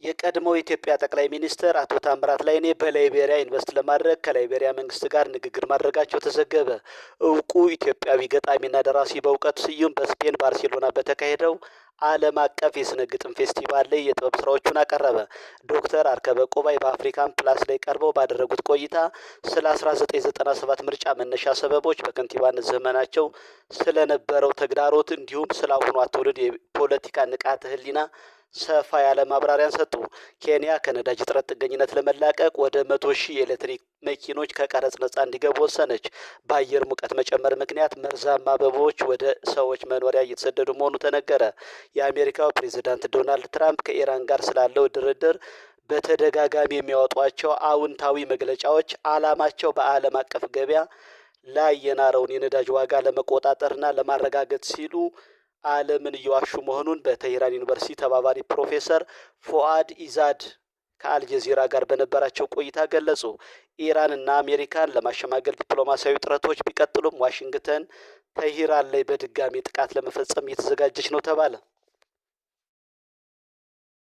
የቀድሞው የኢትዮጵያ ጠቅላይ ሚኒስትር አቶ ታምራት ላይኔ በላይቤሪያ ኢንቨስት ለማድረግ ከላይቤሪያ መንግስት ጋር ንግግር ማድረጋቸው ተዘገበ። እውቁ ኢትዮጵያዊ ገጣሚና ደራሲ በእውቀቱ ስዩም በስፔን ባርሴሎና በተካሄደው ዓለም አቀፍ የስነ ግጥም ፌስቲቫል ላይ የጥበብ ስራዎቹን አቀረበ። ዶክተር አርከበ ቁባይ በአፍሪካን ፕላስ ላይ ቀርበው ባደረጉት ቆይታ ስለ 1997 ምርጫ መነሻ ሰበቦች፣ በከንቲባነት ዘመናቸው ስለነበረው ተግዳሮት እንዲሁም ስለ አሁኗ ትውልድ የፖለቲካ ንቃተ ህሊና ሰፋ ያለ ማብራሪያን ሰጡ። ኬንያ ከነዳጅ እጥረት ጥገኝነት ለመላቀቅ ወደ 100,000 የኤሌክትሪክ መኪኖች ከቀረጽ ነጻ እንዲገቡ ወሰነች። በአየር ሙቀት መጨመር ምክንያት መርዛማ አበቦች ወደ ሰዎች መኖሪያ እየተሰደዱ መሆኑ ተነገረ። የአሜሪካው ፕሬዚዳንት ዶናልድ ትራምፕ ከኢራን ጋር ስላለው ድርድር በተደጋጋሚ የሚያወጧቸው አዎንታዊ መግለጫዎች ዓላማቸው በዓለም አቀፍ ገበያ ላይ የናረውን የነዳጅ ዋጋ ለመቆጣጠርና ለማረጋገጥ ሲሉ ዓለምን እየዋሹ መሆኑን በቴህራን ዩኒቨርሲቲ ተባባሪ ፕሮፌሰር ፎአድ ኢዛድ ከአልጀዚራ ጋር በነበራቸው ቆይታ ገለጹ። ኢራንና አሜሪካን ለማሸማገል ዲፕሎማሲያዊ ጥረቶች ቢቀጥሉም ዋሽንግተን ቴህራን ላይ በድጋሚ ጥቃት ለመፈጸም እየተዘጋጀች ነው ተባለ።